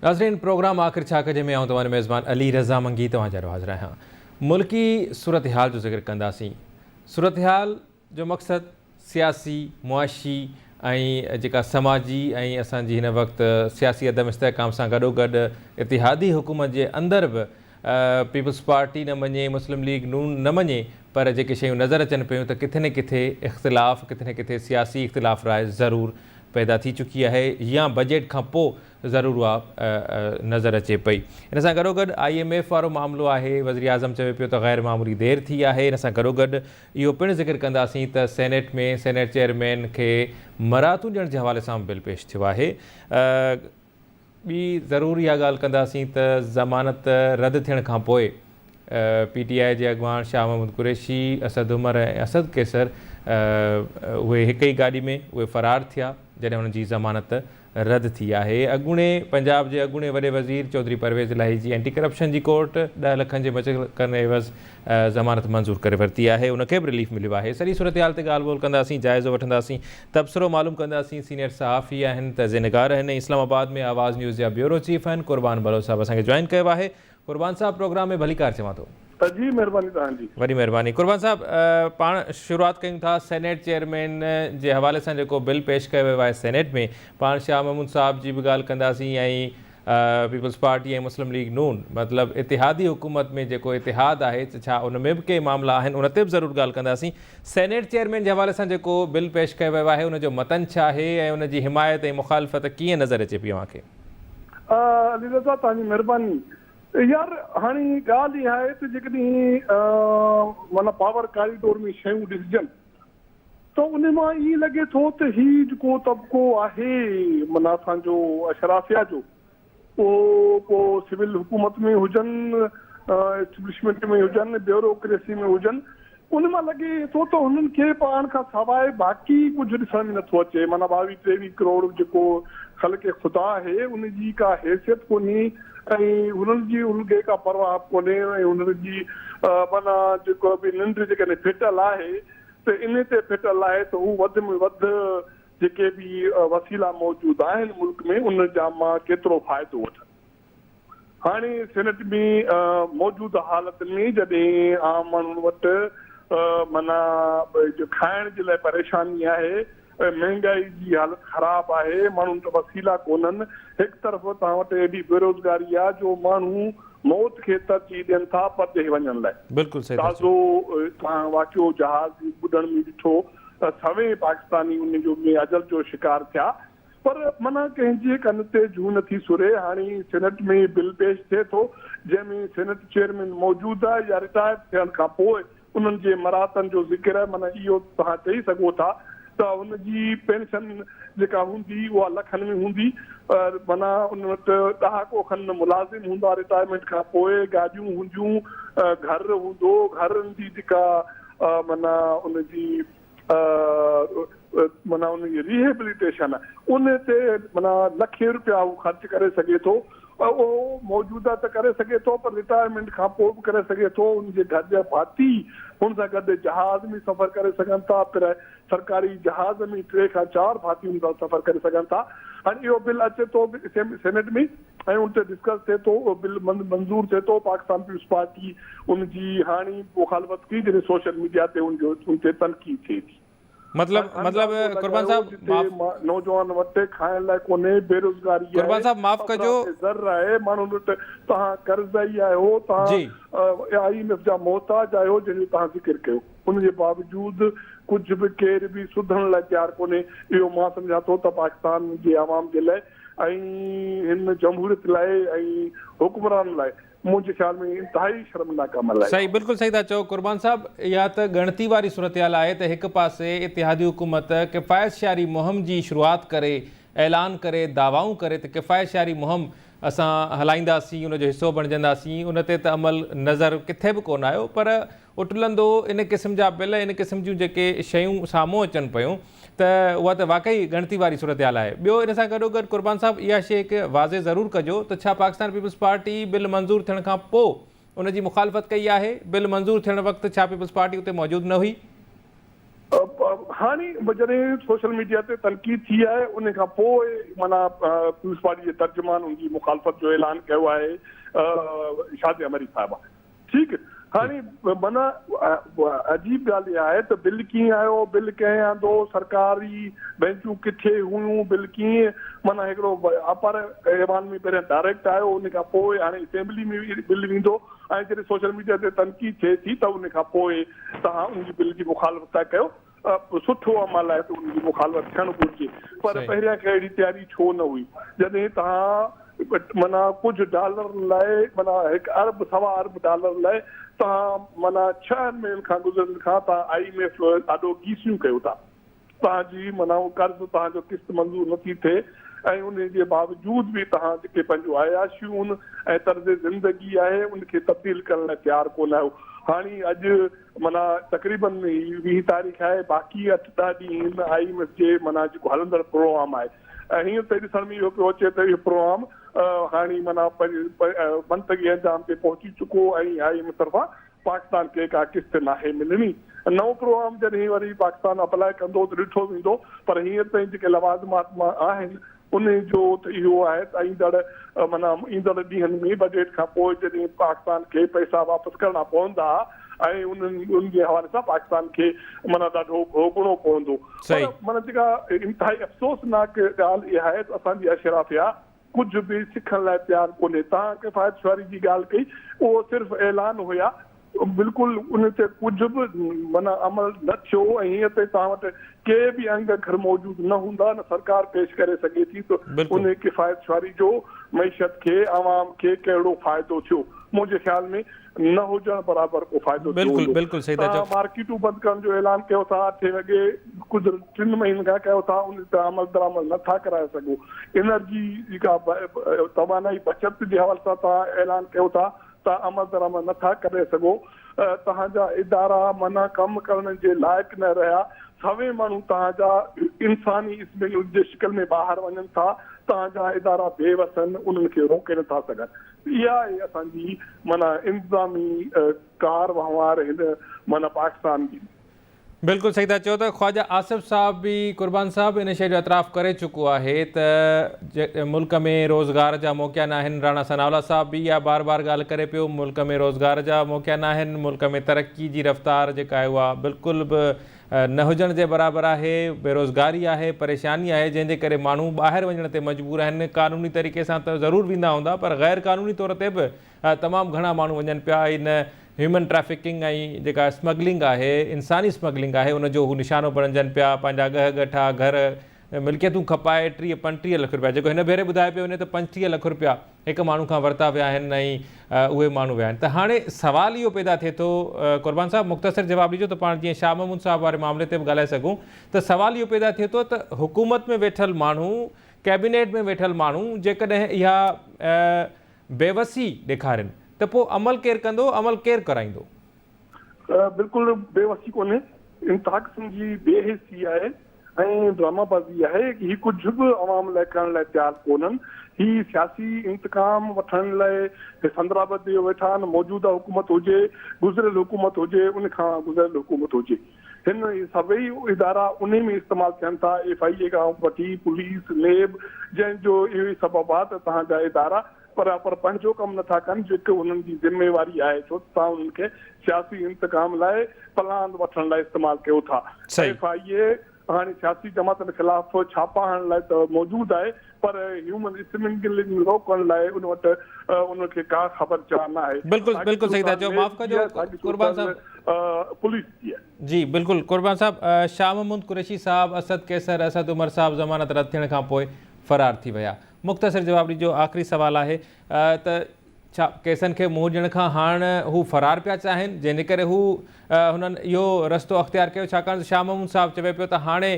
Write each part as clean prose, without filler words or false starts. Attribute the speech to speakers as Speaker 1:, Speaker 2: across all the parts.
Speaker 1: ناظرين پروگرام آخر ڇا ڪجي ۾ آئون توهان جو ميزبان علي رضا منگي توهان جي آڏو حاضر آهيان. ملڪي صورتحال جو ذڪر ڪنداسين. صورتحال جو مقصد سياسي، معاشي ۽ جيڪا سماجي ۽ اسان جي هن وقت سياسي عدم استحڪام سان گڏوگڏ اتحادي حڪومت جي اندر به پيپلز پارٽي نه مڃي، مسلم ليگ نون نه مڃي پر جيڪي شيون نظر اچن پيون ته ڪٿي نه ڪٿي اختلاف ڪٿي نه ڪٿي سياسي اختلاف راء ضرور پيدا ٿي چڪي آهي يا بجيٽ کان پوء ضرور اها نظر اچي پئي. ان سان گڏوگڏ I M F وارو معاملو آهي، وزيراعظم چوي پيو ته غير معمولي دير ٿي آهي، ان سان گڏوگڏ اهو پڻ ذڪر ڪنداسين ته سينيٽ ۾ سينيٽ چيئرمين کي مراعتون ڏيڻ جي حوالي سان به بل پيش ٿيو آهي. ٻي ضرور اها ڳالهه ڪنداسين ته ضمانت رد ٿيڻ کانپوء پي ٽي آء جي اڳواڻ شاهه محمود قريشي، اسد عمر ۽ اسد قيصر اهي هڪ ئي گاڏي ۾ اهي فرار ٿيا جڏهن انهن جي ضمانت رد ٿي آهي. اڳوڻي پنجاب جي اڳوڻي وڏي وزير چوڌري پرويز الاهي جي اينٽي ڪرپشن جي ڪورٽ ڏهه لکن جي مچلڪن عيوض ضمانت منظور ڪري ورتي آهي ان کي به رليف مليو آهي. سڄي صورتحال تي ڳالهه ٻولهه ڪنداسين جائزو وٺنداسين تبصرو معلوم ڪنداسين سينيئر صحافي آهن تجزيه نگار آهن ۽ اسلام آباد ۾ آواز نيوز جا بيورو چيف آهن قربان بلوچ صاحب اسان کي جوائن ڪيو آهي قربان صاحب پروگرام ۾ ڀليڪار چوان ٿو.
Speaker 2: جي مهرباني توهان جي.
Speaker 1: وڏي مهرباني قربان صاحب پاڻ شروعات ڪيون ٿا سينيٽ چيئرمين جي حوالي سان جيڪو بل پيش ڪيو ويو آهي سينيٽ ۾ پاڻ شاهه محمود صاحب جي به ڳالهه ڪنداسين ۽ پيپلز پارٽي ۽ مسلم ليگ نون مطلب اتحادي حڪومت ۾ جيڪو اتحاد آهي ته ڇا ان ۾ به ڪي معاملا آهن ان تي به ضرور ڳالهه ڪنداسين سينيٽ چيئرمين جي حوالي سان جيڪو بل پيش ڪيو ويو آهي ان جو متن ڇا آهي ۽ ان جي حمايت ۽ مخالفت ڪيئن نظر اچي پئي اوهان کي؟
Speaker 2: علي رضا توهان جي مهرباني. يار هاڻي ڳالهه اها آهي ته جيڪڏهن معنيٰ پاور ڪاريڊور ۾ شيون ڏسجن ته ان مان ائين لڳي ٿو ته هي جيڪو طبقو آهي معنيٰ اسان جو اشرافيه جو اهو پوء سول حڪومت ۾ هجن اسٽيبلشمينٽ ۾ هجن بيوروڪريسي ۾ هجن ان مان لڳي ٿو ته هنن کي پاڻ کان سواء باقي ڪجهه ڏسڻ ۾ نٿو اچي. معنيٰ ٻاويهه ٽيويهه ڪروڙ جيڪو خلق خدا آهي ان جي ڪا حيثيت ڪونهي ۽ هنن جي هنن کي ڪا پرواهه به ڪونهي ۽ هنن جي معنيٰ جيڪو به ننڊ جيڪڏهن ڦٽل آهي ته انهي تي ڦٽل آهي ته هو وڌ ۾ وڌ جيڪي به وسيلا موجود آهن ملڪ ۾ ان جا مان ڪيترو فائدو وٺن. هاڻي سينيٽ ۾ موجوده حالتن ۾ جڏهن عام ماڻهن وٽ معنيٰ کائڻ جي لاء پريشاني آهي، مهنگائي جي حالت خراب آهي، ماڻهن وٽ وسيلا ڪونهن، هڪ طرف توهان وٽ ايڏي بيروزگاري آهي جو ماڻهو موت کي ترجيح ڏين ٿا پرڏيهه وڃڻ لاء.
Speaker 1: بلڪل صحيح ٿا چئو.
Speaker 2: تازو توهان واقعو جهاز جي ٻڏڻ ۾ ڏٺو ته سوين پاڪستاني ان جو ۾ اجل جو شڪار ٿيا. پر معنيٰ ڪنهن جي ڪن تي جون نٿي سري، هاڻي سينيٽ ۾ بل پيش ٿئي ٿو، جنهن ۾ سينيٽ چيئرمين موجوده يا رٽائرڊ ٿيڻ کان پوء انهن جي مراعتن جو ذڪر آهي، معنيٰ اهو توهان چئي سگهو ٿا ته هن جي پينشن جيڪا هوندي اها لکن ۾ هوندي، معنيٰ ان وٽ ڏهاڪو کن ملازم هوندا رٽائرمينٽ کان پوء، گاڏيون هونديون، گهر هوندو، گهرن جي جيڪا معنيٰ ان جي معنيٰ ان جي ريهيبليٽيشن ان تي معنيٰ لکين روپيا هو خرچ ڪري سگهي ٿو اهو موجوده ته ڪري سگهي ٿو پر رٽائرمينٽ کان پوء به ڪري سگهي ٿو ان جي گهر جا ڀاتي هن سان گڏ جهاز ۾ سفر ڪري سگهن ٿا پر سرڪاري جهاز ۾ ٽي کان چار ڀاتي هن سان سفر ڪري سگهن ٿا هاڻي اهو بل اچي ٿو سينيٽ ۾ ۽ ان تي ڊسڪس ٿئي ٿو اهو بل منظور ٿئي ٿو پاڪستان پيپلز پارٽي ان جي هاڻي مخالفت ڪئي جڏهن سوشل ميڊيا تي ان جو ان تي تنقيد ٿئي ٿي.
Speaker 1: مطلب مطلب قربان صاحب
Speaker 2: جتي نوجوان وٽ کائڻ لاء ڪونهي بيروزگاري آهي
Speaker 1: قربان صاحب معاف ڪجو
Speaker 2: افراط زر آهي ماڻهن وٽ توهان قرضائي آهيو توهان I M F جا محتاج آهيو جنهن جو توهان ذڪر ڪيو ان جي باوجود ڪجهه به ڪير به سڌرڻ لاء تيار ڪونهي اهو مان سمجهان ٿو ته پاڪستان جي عوام جي لاء ۽ هن جمهوريت لاء ۽ حڪمرانن لاء منهنجي خيال ۾ انتهائي شرمناڪ عمل آهي.
Speaker 1: صحيح بلڪل صحيح ٿا چئو قربان صاحب اها ته ڳڻتي واري صورتحال آهي ته هڪ پاسي اتحادي حڪومت ڪفايت شعاري مهم جي شروعات ڪري اعلان ڪري دعوائون ڪري ته ڪفايت شعاري مهم اسان هلائينداسين ان جو حصو بڻجنداسين ان تي ته عمل نظر ڪٿي به ڪونه آيو پر اٽلندو ان قسم جا بل ان قسم جون جيڪي شيون سامهون اچن پيون ته اها ته واقعي ڳڻتي واري صورتحال آهي. ٻيو ان سان گڏوگڏ قربان صاحب اها شيء هڪ واضح ضرور ڪجو ته ڇا پاڪستان پيپلز پارٽي بل منظور ٿيڻ کان پوء ان جي مخالفت ڪئي آهي؟ بل منظور ٿيڻ وقت ڇا پيپلز پارٽي اتي موجود نه هئي؟
Speaker 2: هاڻي جڏهن سوشل ميڊيا تي تنقيد ٿي آهي ان کان پوء معنيٰ پيپلز پارٽي جي ترجمان ان جي مخالفت جو اعلان ڪيو آهي شازيه مري صاحبه ٺيڪ هاڻي معنيٰ عجيب ڳالهه اها آهي ته بل ڪيئن آيو بل ڪنهن آندو سرڪاري بينچون ڪٿي هيون بل ڪيئن معنيٰ هڪڙو اپر ايوان ۾ پهريان ڊائريڪٽ آيو ان کان پوء هاڻي اسيمبلي ۾ بل ويندو ۽ جڏهن سوشل ميڊيا تي تنقيد ٿئي ٿي ته ان کان پوء توهان ان جي بل جي مخالفت ٿا ڪيو، سٺو عمل آهي ته ان جي مخالفت ٿيڻ گهرجي پر پهريان کان اهڙي تياري ڇو نه هئي جڏهن توهان معنيٰ ڪجهه ڊالرن لاء معنيٰ هڪ ارب سوا ارب ڊالر لاء توهان معنيٰ ڇهن مهينن کان گذرڻ کان توهان I M F آڏو گيسيون ڪيو ٿا. توهان جي معنيٰ اهو قرض توهان جو قسط منظور نه ٿي ٿئي ۽ انهي جي باوجود به توهان جيڪي پنهنجون عياشيون ۽ طرز زندگي آهي ان کي تبديل ڪرڻ لاء تيار ڪونه آهيو. هاڻي اڄ معنيٰ تقريبن هي ويهه تاريخ آهي باقي اٺ ڏهه ڏينهن هن I M F جي معنيٰ جيڪو هلندڙ پروگرام آهي ۽ هينئر تائين ڏسڻ ۾ اهو پيو اچي ته اهو پروگرام هاڻي معنيٰ پنهنجي منطقي انجام تي پهچي چڪو ۽ I M F طرفان پاڪستان کي ڪا قسط ناهي ملڻي. نئون پروگرام جڏهن وري پاڪستان اپلاء ڪندو ته ڏٺو ويندو پر هينئر تائين جيڪي لوازمات مان آهن انهي جو ته اهو آهي ته ايندڙ معنيٰ ايندڙ ڏينهن ۾ بجيٽ کان پوء جڏهن پاڪستان کي پئسا واپس ڪرڻا پوندا ۽ انهن ان جي حوالي سان پاڪستان کي معنيٰ ڏاڍو ڀوڳڻو پوندو پر معنيٰ جيڪا انتهائي افسوسناڪ ڳالهه اها آهي ته اسان جي اشرافيا ڪجهه به سکڻ لاء تيار ڪونهي. توهان ڪفايت شعاري جي ڳالهه ڪئي، اهو صرف اعلان هيا، بلڪل ان تي ڪجهه به معنيٰ عمل نه ٿيو ۽ هينئر تائين توهان وٽ ڪي به انگ اکر موجود نه هوندا نه سرڪار پيش ڪري سگهي ٿي ته ان ڪفايت شعاري جو معيشت کي، عوام کي ڪهڙو فائدو ٿيو. منهنجي خيال ۾ نه هجڻ برابر ڪو فائدو ٿيو هوندو. توهان مارڪيٽون بند ڪرڻ جو اعلان ڪيو ٿا، اٺين وڳي گذريل ٽن مهينن کان ڪيو ٿا، ان تي عمل درآمد نه ٿا ڪرائي سگهو. انرجي جيڪا توانائي بچت جي حوالي سان توهان اعلان ڪيو ٿا، توهان عمل درآمد نه ٿا ڪري سگهو. توهان جا ادارا معنيٰ ڪم ڪرڻ جي لائق نه رهيا. سوين ماڻهو توهان جا انساني اسمگلنگ جي شڪل ۾ ٻاهر وڃن ٿا، توهان جا ادارا بي وس آهن، انهن کي روڪي نه ٿا سگهن. اها آهي اسان جي معنيٰ انتظامي ڪار وهنوار هن معنيٰ پاڪستان جي.
Speaker 1: بلڪل صحيح ٿا چئو ته خواجه آصف صاحب به قربان صاحب ان شيء جو اعتراف ڪري چڪو آهي ته ملڪ ۾ روزگار جا موقعا ناهن راڻا ثناء الله صاحب به اها بار بار ڳالهه ڪري پيو ملڪ ۾ روزگار جا موقعا ناهن ملڪ ۾ ترقي جي رفتار جيڪا آهي اها بلڪل به نه هجڻ جي برابر آهي، بيروزگاري آهي، پريشاني آهي، جنهن جي ڪري ماڻهو ٻاهر وڃڻ تي مجبور آهن، قانوني طريقي سان ته ضرور ويندا هوندا پر غير قانوني طور تي به تمام گهڻا ماڻهو وڃن پيا، ان هيومن ٽريفڪنگ ۽ جيڪا اسمگلنگ آهي، انساني اسمگلنگ آهي ان جو هو نشانو بڻجن پيا، پنهنجا ڳهه ڳٺا، گهر، ملڪيتون کپائي ٽيهه پنجٽيهه لک رپيا جيڪو هن ڀيري ٻڌايو پيو وڃي ته 35 لک رپيا هڪ ماڻهو کان ورتا ويا آهن ۽ اهي ماڻهو ويا آهن ته هاڻي سوال اهو پيدا ٿئي ٿو قربان صاحب مختصر جواب ڏجو ته پاڻ جيئن شاهه محمود صاحب واري معاملي تي به ڳالهائي سگهون ته سوال اهو پيدا ٿئي ٿو ته حڪومت ۾ ويٺل ماڻهو ڪيبينيٽ ۾ ويٺل ماڻهو جيڪڏهن اها بيوسي ڏيکارين ته پوء عمل ڪير ڪندو عمل ڪير ڪرائيندو؟
Speaker 2: بلڪل بيوسي ڪونهي انتها قسم جي بي حسي آهي ۽ ڊراما بازي آهي هي ڪجهه به عوام لاء ڪرڻ لاء تيار ڪونهن هي سياسي انتقام وٺڻ لاء سندرا ٻڌي ويٺا آهن موجوده حڪومت هجي گذريل حڪومت هجي ان کان گذريل حڪومت هجي هن سڀئي ادارا انهي ۾ استعمال ٿين ٿا ايف I اي کان وٺي پوليس نيب جنهن جو اهو ئي سبب آهي ته توهان جا ادارا پر پنهنجو ڪم نٿا ڪن جيڪو انهن جي ذميواري آهي ڇو ته توهان انهن کي سياسي انتقام لاء پلاند وٺڻ لاء استعمال ڪيو ٿا. ايف I اي هاڻي سياسي جماعتن خلاف ڇاپا هڻڻ لاء ته موجود آهي پر هيومن اسمگلنگ روڪڻ لاء ان وٽ ان کي ڪا خبر چار نه آهي.
Speaker 1: بلڪل بلڪل صحيح ٿا چئو معاف ڪجو قربان صاحب.
Speaker 2: پوليس جي آهي.
Speaker 1: جي بلڪل قربان صاحب شاهه محمود قريشي صاحب اسد قيصر اسد عمر صاحب ضمانت رد ٿيڻ کان پوء فرار ٿي ويا. مختصر جواب ڏجو آخري سوال آهي ته ڇا ڪيسن کي منهن ڏيڻ کان هاڻ هو فرار پيا چاهين جنهن جي ڪري هو هنن اهو رستو اختيار ڪيو ڇاڪاڻ ته شاهه محمود صاحب چوي پيو ته هاڻي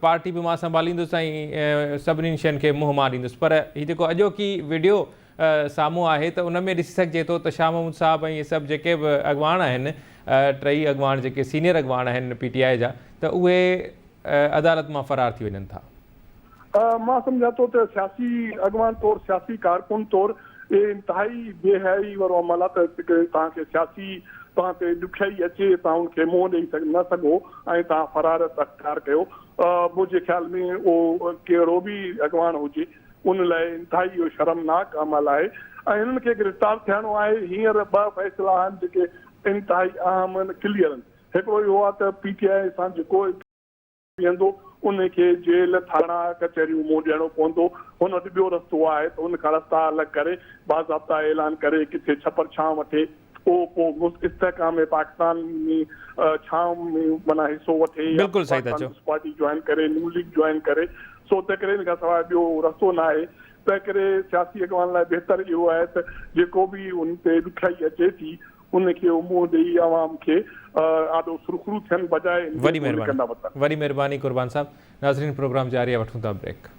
Speaker 1: پارٽي به مان سنڀاليندس ۽ سڀني شين کي منهن مان ڏيندس پر هي جيڪو اڄوڪي وڊيو سامهون آهي ته ان ۾ ڏسي سگهجي ٿو ته شاهه محمود صاحب ۽ اهي سڀ جيڪي به اڳواڻ آهن ٽئي اڳواڻ جيڪي سينيئر اڳواڻ آهن پي ٽي آء جا ته اهي عدالت مان فرار ٿي وڃن ٿا.
Speaker 2: مان سمجهان ٿو ته سياسي اڳواڻ طور سياسي ڪارڪن طور اهي انتهائي بي حيائي وارو عمل آهي ته توهان کي سياسي توهان تي ڏکيائي اچي توهان ان کي منهن ڏئي نه سگهو ۽ توهان فراريت اختيار ڪيو. منهنجي خيال ۾ اهو ڪهڙو به اڳواڻ هجي ان لاء انتهائي اهو شرمناڪ عمل آهي ۽ هنن کي گرفتار ٿيڻو آهي. هينئر ٻه فيصلا آهن جيڪي انتهائي اهم آهن ڪليئر آهن. هڪڙو اهو آهي ته پي ٽي آء سان جيڪو ويهندو ان کي جيل، ٿاڻا، ڪچهريون منهن ڏيڻو پوندو. هن وٽ ٻيو رستو آهي ته ان کان رستا الڳ ڪري باضابطا اعلان ڪري ڪٿي ڇپر ڇانو وٺي اهو پوء استحڪام پاڪستان ۾ ڇانو ۾ معنيٰ حصو وٺي يا
Speaker 1: بلڪل صحيح ٿا
Speaker 2: پاڪستان
Speaker 1: چئو.
Speaker 2: پيپلز پارٽي جوائن ڪري نون ليگ جوائن ڪري سو تنهنڪري ان کان سواء ٻيو رستو ناهي تنهنڪري سياسي اڳواڻن لاء بهتر اهو آهي ته جيڪو به ان تي ڏکيائي اچي ٿي ان کي اهو منهن ڏئي عوام کي آڏو سرخرو ٿين بجاء ان جي
Speaker 1: وڏي
Speaker 2: اهو
Speaker 1: مهرباني
Speaker 2: لڪندا وتن.
Speaker 1: وڏي مهرباني قربان صاحب ناظرين پروگرام جاري آهي وٺون ٿا بريڪ.